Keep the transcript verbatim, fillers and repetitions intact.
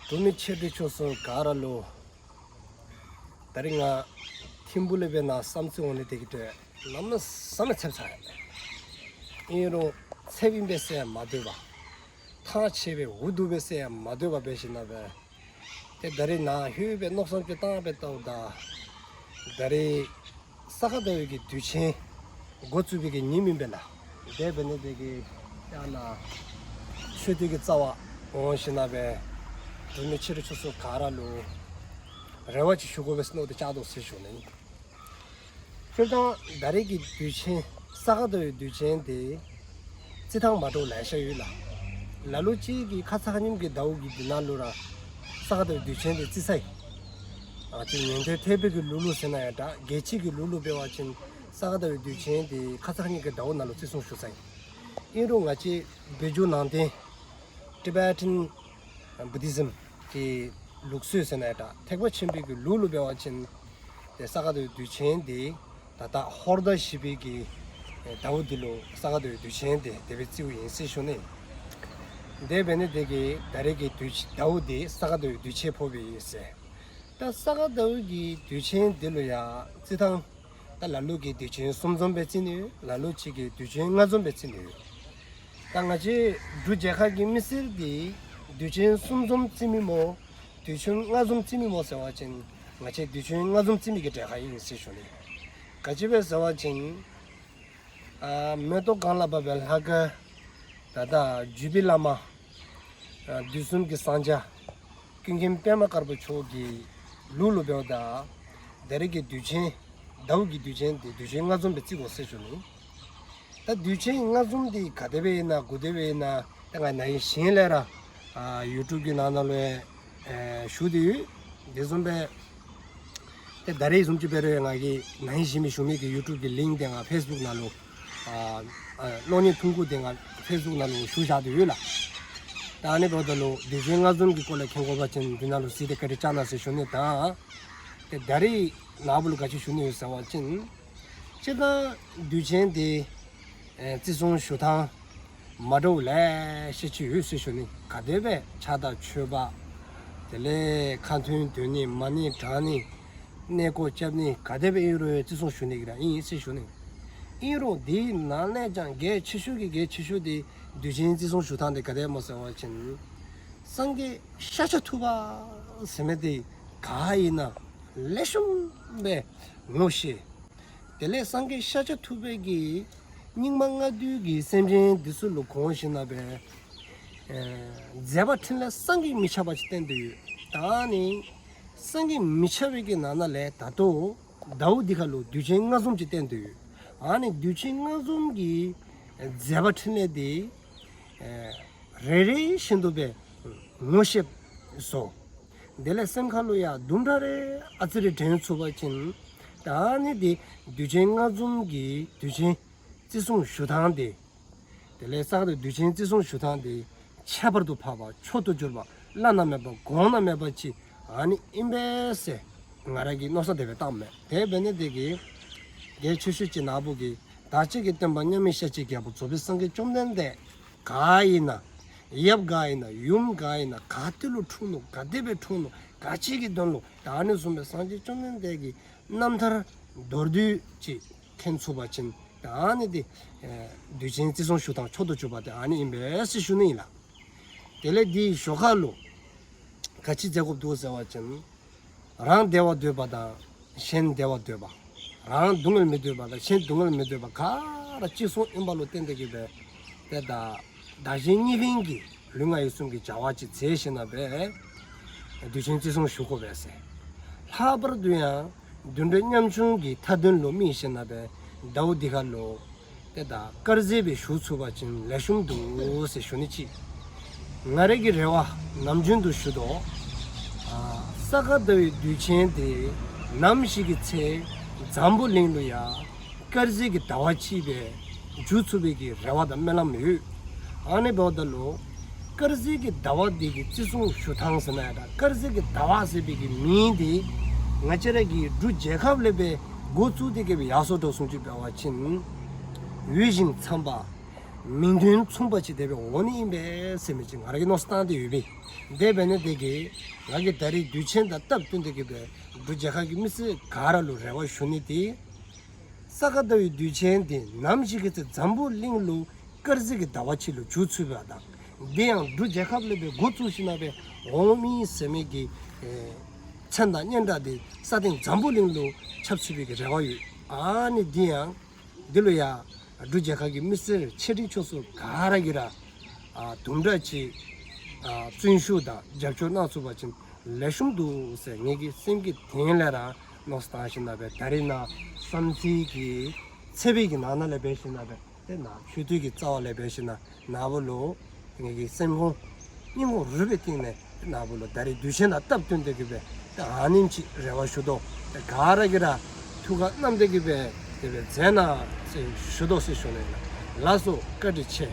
འབྲུག་མི་ཆེ་འབྲིང་ཆུང་གསུམ་ག་ར་ལུ། ད་རིས་ང་ཐིམ་ཕུག་ལས་འབད་ནཱ་བསམ་རྩེ་འོང་ནི་དེ་གིས་ཏེ་གནམ་མེད་ས་མེད་ཚེབ་ཚ་ཡི། ཨིན་རུང་ཚེབ་ཨིན་པས་ཟེར་མ་སྡོད་པར། ཐང་ཆད་པས་འུ་སྡུག་པས་ཟེར་མ་སྡོད་པར་འབད་ཞིནམ་ལས། ཏེ་ད་རིས་ནཱ་ལྷོད་སྦེ་མནོ་བསམ་ཅིག་བཏང་སྦེ་ལྟཝ་ད། ད་རིས་ས་ག་ཟླ་བའི་གི་དུས་ཆེན་འགོ་བཙུགས་པའི་གི་ཉིནམ་ཨིན་པས་ལགས། དེ་འབད་ནི་དེ་གིས་ཡང་ན་ཆོས་སྡེ་གི་རྩ་བར་འོང་ཞིནམ་ལས་འབྲུག་མི་ཆེ་འབྲིང་ཆུང་གསུམ་ག་ར་ལུ་རེ་བ་ཅིག་ཞུ་དགོ་པས་ཟེར་མནོ་སྟེ་བཅར་དོ་ཟེར་ཞུ་ནི། སྤྱིར་བཏང་ད་རིས་ཀྱི་དུས་ཆེན་ས་ག་ཟླ་བའི་དུས་ཆེན་དེ་བརྩི་ཐངས་མ་འདྲཝ་ལེ་ཤ་ཡོད་ལགས། ལ་ལུ་ཅིག་གིས་ཁ་ཙ་ཁ་ཉིནམ་གི་ཟླཝ་གི་འདི་ནང་ལུ་ར་ས་ག་ཟླ་བའི་དུས་ཆེན་དེ་བརྩི་ཚར་ཡི། ཨ་ཅིག་ཉན་ཐོས་ཐེག་པའི་གི་ལུགས་ལུ་ཟེར་ན་ཡང་འདྲ། རྒྱལ་སྤྱི་གི་ལུགས་ལུ་འབད་བ་ཅིན་ས་ག་ཟླ་བའི་དུས་ཆེན་དེ་ཁ་ཙ་ཁ་ཉིནམ་གི་ཟླཝ་ནང་ལུ་བརྩི་སྲུང་ཞུ་ཚར་ཡི། ཨིན་རུང་ང་བཅས་བོད་བརྒྱུད་ནང་བསྟན་Tibetan Buddhism གི་ལུགས་སྲོལ་ཟེར་ན་ཡང་འདྲ། ཐེག་པ་ཆེན་པོའི་གི་ལུགས་ལུ་འབད་བ་ཅིན་ཏེ་ས་ག་ཟླ་བའི་དུས་ཆེན་དེ་ད་ལྟོ་ཧོར་ཟླ་བཞི་པའི་གི་ཟླཝ་འདི་ལུ་ས་ག་ཟླ་བའི་དུས་ཆེན་དེ་དེ་སྦེ་བརྩིཝ་ཨིན་ཟེར་ཞུ་ནི། དེ་འབད་ནི་དེ་གིས་ད་རིས་ཀྱི་དུས་ཆེན་ཟླཝ་དེ་ས་ག་ཟླ་བའི་དུས་ཆེན་ཕོགཔ་ཨིན་ཟེར། ད་ས་ག་ཟླ་བའི་གི་དུས་ཆེན་དེ་ལུ་ཡང་བརྩི་ཐངས་ད་ལ་ལུ་གིས་དུས་ཆེན་གསུམ་འཛོམས་སྦེ་བརྩི་ནི་ཡོད། ལ་ལུ་ཅིག་གིས་དུས་ཆེན་ལྔ་འཛོམས་སྦེ་བརྩི་ནི་ཡོད། ད་ང་བཅས་འབྲུག་རྒྱལ་ཁབ་ཀྱི་མི་སེར་འདི་དུས་ཆེན་གསུམ་འཛོམས་བརྩི་མི་སྨོ། དུས་ཆེན་ལྔ་འཛོམས་བརྩི་མི་སྨོ་ཟེར་བ་ཅིན་ང་བཅས་དུས་ཆེན་ལྔ་འཛོམས་བརྩི་མི་གི་གྲས་ཁར་ཨིན་ཟེར་ཞུ་ནི། ག་ཅི་སྦེ་ཟེར་བ་ཅིན་ཨ་མེ་ཏོག་གང་ལ་བབས་པའི་ལྷ་སྐལ། ད་ལྟོ་བརྒྱུད་པའི་བླ་མ། ཨ་དུས་གསུམ་གྱི་སངས་རྒྱས་ཀུན་མཁྱེན་པདྨ་དཀར་པོ་མཆོག་གི་ལུགས་ལུ་འབདཝ་ད་ད་རིས་ཀྱི་དུས་ཆེན་ཟླཝ་གི་དུས་ཆེན་དེ་དུས་ཆེན་ལྔ་འཛོམས་སྦེ་བརྩི་དགོ་ཟེར་ཞུ་ནི། ད་དུས་ཆེན་ལྔ་འཛོམས་དེ་ག་དེ་སྦེ་ཨིན་ན་ག་དེ་སྦེ་ཨིན་ན་ད་ང་ནཱ་ཡི་གཞན་ལས་ར་ཨ་ཡུ་ཊུབ་ཀྱི་ནང་ན་ལུ་ཨེ་ཞུ་སྟེ་ཡོད། དེ་བཟུམ་སྦེ་ཏེ་ད་རིས་བཟུམ་ཅིག་འབད་རུང་ང་གིས་ནཱ་ཡི་གཞན་མི་ཞུ་མི་གི་ཡུ་ཊུབ་ཀྱི་ལིངཀ་དེ་ང་ཕེསི་བུཀ་ནང་ལུ་ཨ་ཨ་གློག་བརྙན་ཐུང་ཀུ་དེ་ང་ཕེསི་བུཀ་ནང་ལུ་ཞུ་བཞག་སྟེ་ཡོད་ལགས། ད་ཨ་ནི་འབདཝ་ད་ལུ་དུས་ཆེན་ལྔ་འཛོམས་ཀྱི་སྐོར་ལས་མཁྱེན་དགོ་པ་ཅིན་འདི་ནང་ལུ་གཟིགས་ཏེ་བཀའ་དྲིན་བསྐྱང་གནང་ཟེར་ཞུ་ནི་དང་། ཏེ་ད་རིས་ནཱ་བུ་ལུ་ག་ཅི་ཞུ་ནི་ཡོད་ཟེར་བ་ཅིན་སྤྱིར་བཏང་དུས་ཆེན་དེ་ཨེ་བརྩི་སྲུང་ཞུ་ཐངས་མ་འདྲཝ་ལེ་ཤ་ཅིག་ཡོད་ཟེར་ཞུ་ནི། ག་དེ་སྦེ་ཕྱག་དང་མཆོད་པ་དེ་ལས་ཁ་འདོན་འདོན་ནི་མ་ཎི་བགྲང་ནི་གནས་སྐོར་རྐྱབ་ནི་ག་དེ་སྦེ་ཨིན་རུང་བརྩི་སྲུང་ཞུ་ནི་གི་ར་ཨིན་ཟེར་ཞུ་ནི། ཨིན་རུང་དེའི་ནང་ལས་ཀྱང་གལ་ཆེ་ཤོས་ཀྱི་གལ་ཆེ་ཤོས་དེ་དུས་ཆེན་བརྩི་སྲུང་ཞུ་ཐངས་དེ་ག་དེ་སྨོ་ཟེར་བ་ཅིན་སངས་རྒྱས་ཤཱཀྱ་ཐུབ་པ་ཟེར་མི་དེ་ག་ཨིན་ན་ལེགས་ཤོམ་སྦེ་ངོ་ཤེས། དེ་ལས་སངས་རྒྱས་ཤཱཀྱ་ཐུབ་པའི་གི་སྙིགས་མ་ལྔ་བདོའི་གི་སེམས་ཅན་འདི་ཚུ་ལུ་དགོངས་ཞིནམ་ལས་ཨེ་མཛད་པ་འཕྲིན་ལས་བསམ་གྱིས་མི་ཁྱབ་པ་ཅིག་བསྟན་ཏེ་ཡོད། ད་ཨ་ནི་བསམ་གྱིས་མི་ཁྱབ་པའི་གི་ནང་ན་ལས་ད་ལྟོ་ཟླཝ་འདི་ཁར་ལུ་དུས་ཆེན་ལྔ་འཛོམས་ཅིག་བསྟན་ཏེ་ཡོད། ཨ་ནི་དུས་ཆེན་ལྔ་འཛོམས་ཀྱི་མཛད་པ་འཕྲིན་ལས་འདི་ཨེ་རེ་རེ་བཞིན་དུ་སྦེ་ངོ་ཤེསཔ་བཟོ། དེ་ལས་སེམས་ཁར་ལུ་ཡང་དུམ་གྲ་རེ་ཨ་ཙི་རེ་དྲན་ཚུགས་པ་ཅིན་ད་ཨ་ནི་དེ་དུས་ཆེན་ལྔ་འཛོམས་ཀྱི་དུས་ཆེན་བརྩི་སྲུང་ཞུ་ཐངས་དེ། དེ་ལས་ས་ག་ཟླ་བའི་དུས་ཆེན་བརྩི་སྲུང་ཞུ་ཐངས་དེ་ཁྱད་པར་དུ་འཕགས་པ་མཆོག་ཏུ་གྱུར་པ་བླ་ན་མེད་པ་གོང་ན་མེད་པ་ཅིག་ཨ་ནི་ཨིན་པས་ཟེར་ང་ར་གིས་མནོ་བསམ་དེ་སྦེ་བཏངམ་མས། དེ་འབད་ནི་དེ་གིས་གལ་ཆེ་ཤོས་ཅིག་ནཱ་བུ་གིས་བདག་ཅག་གི་སྟོན་པ་མཉམ་མེད་ཤཱཀྱའི་རྒྱལ་པོ་རྫོགས་པའི་སངས་རྒྱས་བཅོམ་ལྡན་འདས་ག་ཨིན་ན་ཡབ་ག་ཨིན་ན་ཡུམ་ག་ཨིན་ན་ག་ཏེ་ལུ་འཁྲུངས་ནུག། ག་དེ་སྦེ་འཁྲུངས་ནུག། ག་ཅི་གི་དོན་ལུ། ད་ཨ་ནི་བཟུམ་སྦེ་སངས་རྒྱས་བཅོམ་ལྡན་འདས་ཀྱི་རྣམ་ཐར་མདོར་བསྡུས་ཅིག་མཁྱེན་ཚུགས་པ་ཅིན་ད་ཨ་ནི་དེ་ཨེ་དུས་ཆེན་བརྩི་སྲུང་ཞུ་ཐངས་མཆོག་ཏུ་གྱུར་པ་དེ་ཨ་ནི་ཨིན་པས་ཟེར་ཞུ་ནི་ཨིན་ལགས། དེ་ལས་དེའི་ཞོར་ཁར་ལུ་ག་ཅི་མཛད་དགོཔ་འདུག་ཟེར་བ་ཅིན་རང་བདེ་བ་འདོད་པ་དང་གཞན་བདེ་བ་འདོད་པ། རང་སྡུག་བསྔལ་མི་འདོད་པ་དང་གཞན་སྡུག་བསྔལ་མི་འདོད་པ་ག་ར་གཅིག་མཚུངས་ཨིནམ་ལུ་བརྟེན་ཏེ་གིས་སྦེ་ཏེ་ད་བདག་གཞན་གཉིས་ཕན་གྱི་ལུས་ངག་ཡིད་གསུམ་གྱི་བྱ་བ་ཅིག་མཛད་ཞིནམ་ལས་དུས་ཆེན་བརྩི་སྲུང་ཞུ་དགོ་པས་ཟེར། ལྷག་པར་དུ་ཡང་དུད་འགྲོ་ཉམ་ཆུང་གི་མཐའ་དོན་ལུ་དམིགས་ཞིནམ་ལས་ཟླཝ་འདི་ཁར་ལུ་ཏེ་ད་དཀར་ཟས་སྦེ་ཞུ་ཚུགས་པ་ཅིན་ལེགས་ཤོམ་འདུག་ཟེར་ཞུ་ནི་ཅིག། ང་རའི་གི་རེ་བ་ནམ་རྒྱུན་དུ་ཞུ་དོ། ཨ་ས་ག་ཟླ་བའི་དུས་ཆེན་དེ་ནམ་ཞིག་གི་ཚེ་འཛམ་བུ་གླིང་ལུ་ཡང་དཀར་ཟས་ཀྱི་ཟླཝ་ཅིག་སྦེ་འགྱུར་ཚུགས་པའི་གི་རེ་བ་དང་སྨོན་ལམ་ཡོད། ཨ་ནི་འབདཝ་ད་ལུ་དཀར་ཟས་ཀྱི་ཟླཝ་འདི་གི་བརྩི་སྲུང་ཞུ་ཐངས་ཟེར་ན་ཡང་འདྲ། དཀར་ཟས་ཀྱི་ཟླཝ་ཟེར་བའི་གི་མིང་འདི་ང་བཅས་ར་གི་འབྲུག་རྒྱལ་ཁབ་ལས་སྦེ་འགོ་བཙུགས་ཏེ་གིས་སྦེ་ཡར་སོང་འགྱོ་སོང་ཅིག་འབད་བ་ཅིན་དབུལ་ཞིང་འཚམས་པ། མིང་དོན་མཚུངས་པ་ཅིག་དེ་སྦེ་འོང་ནི་ཨིན་པས་ཟེར་མི་ཅིག་ང་ར་གིས་མནོ་བསམ་བཏང་སྟེ་ཡོད་པས། དེ་འབད་ནི་དེ་གིས་ང་གིས་ད་རིས་དུས་ཆེན་དང་སྟབས་བསྟུན་ཏེ་གི་སྦེ་འབྲུག་རྒྱལ་ཁབ་ཀྱི་མི་སེར་ག་ར་ལུ་རེ་བ་ཞུ་ནི་དེ། ས་ག་ཟླ་བའི་དུས་ཆེན་དེ་ནམ་ཞིག་གི་ཚེ་འཛམ་བུ་གླིང་ལུ་དཀར་ཟས་ཀྱི་ཟླ་བ་ཅིག་ལུ་འགྱུར་ཚུགས་པ་དང་། དེ་ཡང་འབྲུག་རྒྱལ་ཁབ་ལས་སྦེ་འགོ་བཙུགས་ཞིནམ་ལས་འོང་མི་ཟེར་མི་གི་ཨེ་མཚན་དང་སྙན་གྲགས་དེ་ས་སྟེང་འཛམ་བུ་གླིང་ལུ་ཁྱབ་ཚུགས་པའི་གི་རེ་བ་ཡོད། ཨ་ནི་དེ་ཡང་འདི་ལུ་ཡང་འབྲུག་རྒྱལ་ཁབ་ཀྱི་མི་སེར་ཆེ་འབྲིང་ཆུང་གསུམ་ག་ར་གིས་ར་ཨ་དུམ་གྲ་ཅིག་ཨ་བརྩོན་ཤུགས་དང་རྒྱབ་སྐྱོར་གནང་ཚུགས་པ་ཅིན་ལེགས་ཤོམ་འདུག་ཟེར་ངེ་གི་སེམས་ཀྱི་གཏིང་ལས་ར་མནོ་བསམ་བཏང་ཞིནམ་ལས་ད་རིས་ནཱ་བསམ་རྩེ་གི་ཚེ་འབད་ཀྱི་ནང་ན་ལས་འབད་ཞིནམ་ལས་དེ་ནཱ་ཆོས་སྟོད་ཀྱི་རྩ་བ་ལས་འབད་ཞིནམ་ལས་ནཱ་བུ་ལུ་ངེ་གི་སེམས་ཁོང་སྙིང་ཁོང་རུས་པའི་གཏིང་ནས་ནཱ་བུ་ལུ་ད་རིས་དུས་ཆེན་དང་སྟབས་བསྟུན་ཏེ་གི་སྦེ་ཨ་ནེམ་ཅིག་རེ་བ་ཞུ་དོ། ག་ར་གིས་ར་ཐུགས་ཁར་བསྣམས་ཏེ་གི་སྦེ་དེ་སྦེ་མཛད་གནང་ཟེར་ཞུ་དོ་ཟེར་ཞུ་ནི་ལགས། ལགས་སོ། བཀའ་དྲིན་ཆེ།